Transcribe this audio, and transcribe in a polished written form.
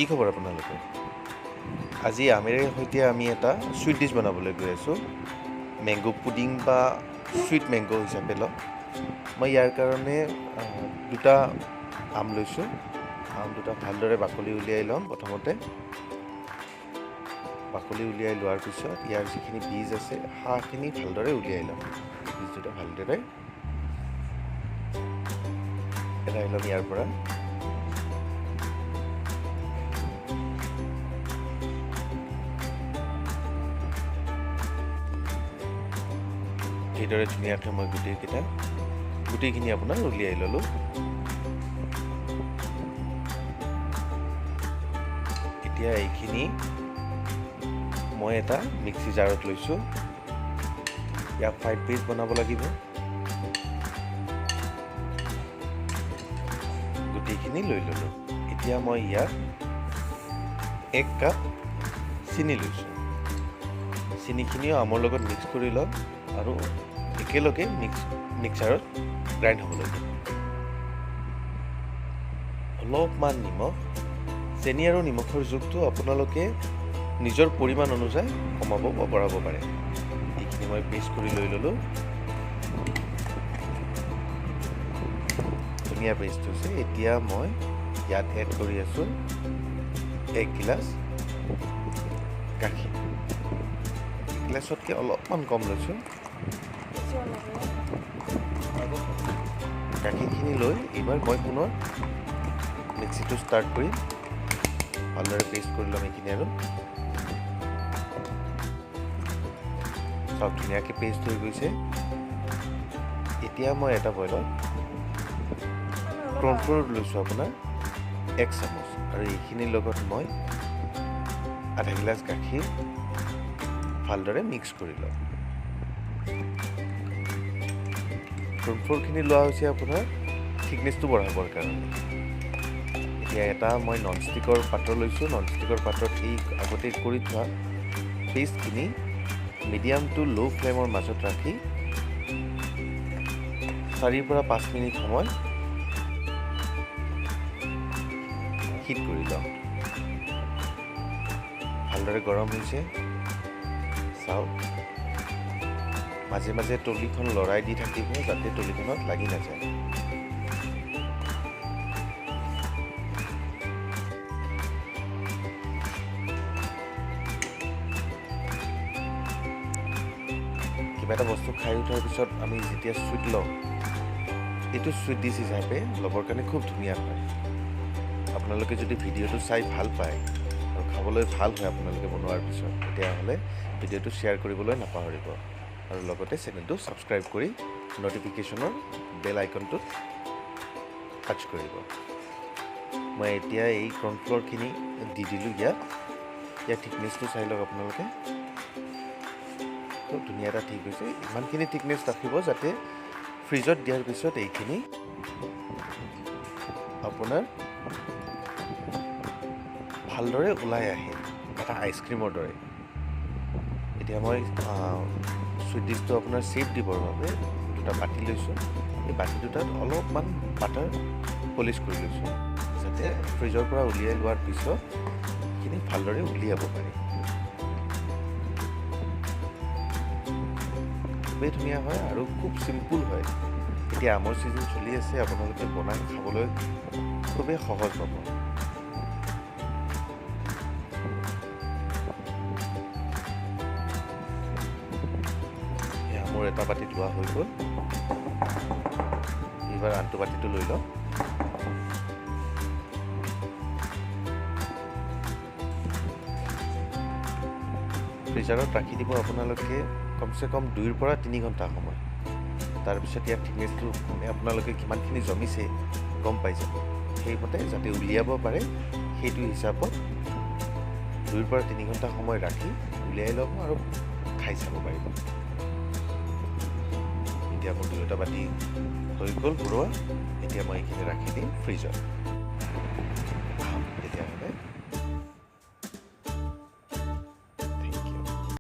কি খবৰ আপোনালোকৰ? আজি আমেৰে সৈতে আমি এটা চুইট ডিছ বনাবলৈ গৈ আছোঁ, মেংগ' পুডিং বা চুইট মেংগ' হিচাপে লওঁ। মই ইয়াৰ কাৰণে দুটা আম লৈছোঁ। আম দুটা ভালদৰে বাকলি উলিয়াই ল'ম। প্ৰথমতে বাকলি উলিয়াই লোৱাৰ পিছত ইয়াৰ যিখিনি বীজ আছে হাঁহখিনি ভালদৰে উলিয়াই ল'ম। বীজ দুটা ভালদৰে এৰাই ল'ম ইয়াৰ পৰা। এইদৰে ধুনীয়াকৈ মই গোটেইখিনি আপোনাৰ উলিয়াই ল'লোঁ। এতিয়া এইখিনি মই এটা মিক্সি জাৰত লৈছোঁ। ইয়াক ফাইন পেষ্ট বনাব লাগিব। গোটেইখিনি লৈ ল'লোঁ। এতিয়া মই ইয়াত 1 কাপ চেনি লৈছোঁ। চেনিখিনিও আমৰ লগত মিক্স কৰি ল'ম আৰু একেলগে মিক্সাৰত গ্ৰাইণ্ড হ'বলৈ দিম। অলপমান নিমখ, চেনি আৰু নিমখৰ জোখটো আপোনালোকে নিজৰ পৰিমাণ অনুযায়ী কমাব বা বঢ়াব পাৰে। এইখিনি মই পেষ্ট কৰি লৈ ল'লোঁ। ধুনীয়া পেষ্ট হৈছে। এতিয়া মই ইয়াত এড কৰি আছোঁ 1 গিলাচ গাখীৰ। গিলাচতকৈ অলপমান কম লৈছোঁ। গাখীৰখিনি লৈ এইবাৰ মই পুনৰ মিক্সিটো ষ্টাৰ্ট কৰিম। ভালদৰে পেষ্ট কৰি ল'ম এইখিনি আৰু চাওক, ধুনীয়াকৈ পেষ্ট হৈ গৈছে। এতিয়া মই এটা বইলত কৰ্ণফ্ল'ৰ লৈছোঁ আপোনাৰ 1 চামুচ আৰু এইখিনিৰ লগত মই আধা গিলাচ গাখীৰ ভালদৰে মিক্স কৰি ল'ম। কৰ্ণফ্ল'ৰখিনি লোৱা হৈছে আপোনাৰ থিকনেছটো বঢ়াবৰ কাৰণে। এতিয়া এটা মই ননষ্টিকৰ পাত্ৰ লৈছোঁ। ননষ্টিকৰ পাত্ৰত এই আগতে কৰি থোৱা পেষ্টখিনি মিডিয়াম টু ল' ফ্লেমৰ মাজত ৰাখি 4ৰ পৰা 5 মিনিট সময় হিট কৰি লওঁ। ভালদৰে গৰম হৈছে, চাওক। মাজে মাজে তলিখন লৰাই দি থাকিব যাতে তলিখনত লাগি নাযায়। কিবা এটা বস্তু খাই উঠাৰ পিছত আমি যেতিয়া চুইট লওঁ, এইটো চুইট ডিছ হিচাপে ল'বৰ কাৰণে খুব ধুনীয়া হয়। আপোনালোকে যদি ভিডিঅ'টো চাই ভাল পায় আৰু খাবলৈ ভাল হয় আপোনালোকে বনোৱাৰ পিছত, তেতিয়াহ'লে ভিডিঅ'টো শ্বেয়াৰ কৰিবলৈ নাপাহৰিব আৰু লগতে চেনেলটো ছাবস্ক্ৰাইব কৰি ন'টিফিকেশ্যনৰ বেল আইকনটোত টাচ কৰিব। মই এতিয়া এই কৰ্ণফ্ল'ৰখিনি দি দিলোঁ ইয়াত। ইয়াৰ থিকনেছটো চাই লওক আপোনালোকে, খুব ধুনীয়া এটা ঠিক হৈছে। ইমানখিনি থিকনেছ ৰাখিব যাতে ফ্ৰিজত দিয়াৰ পিছত এইখিনি আপোনাৰ ভালদৰে ওলাই আহে, এটা আইচক্ৰীমৰ দৰে। এতিয়া মই চুইট ডিছটো আপোনাৰ শ্বেপ দিবৰ বাবে দুটা বাতি লৈছোঁ। এই বাতি দুটাত অলপমান বাটাৰ পলিচ কৰি লৈছোঁ যাতে ফ্ৰিজৰ পৰা উলিয়াই লোৱাৰ পিছত এইখিনি ভালদৰে উলিয়াব পাৰি। খুবেই ধুনীয়া হয় আৰু খুব চিম্পুল হয়। এতিয়া আমৰ ছিজন চলি আছে, আপোনালোকে বনাই খাবলৈ খুবেই সহজ পাব। এয়া মোৰ এটা বাতিত লোৱা হৈ গ'ল। এইবাৰ আনটো বাতিটো লৈ লওঁ। ফ্ৰিজাৰত ৰাখি দিব আপোনালোকে কমচে কম 2ৰ পৰা 3 ঘণ্টা সময়। তাৰপিছত ইয়াৰ থিকনেছটো মানে আপোনালোকে কিমানখিনি জমিছে গম পাই যাব। সেইমতে যাতে উলিয়াব পাৰে সেইটো হিচাপত 2ৰ পৰা 3 ঘণ্টা সময় ৰাখি উলিয়াই ল'ব আৰু খাই চাব পাৰিব। এতিয়া মোৰ দুয়োটা বাতি হৈ গ'ল ভৰোৱা। এতিয়া মই এইখিনি ৰাখি দিম ফ্ৰিজত।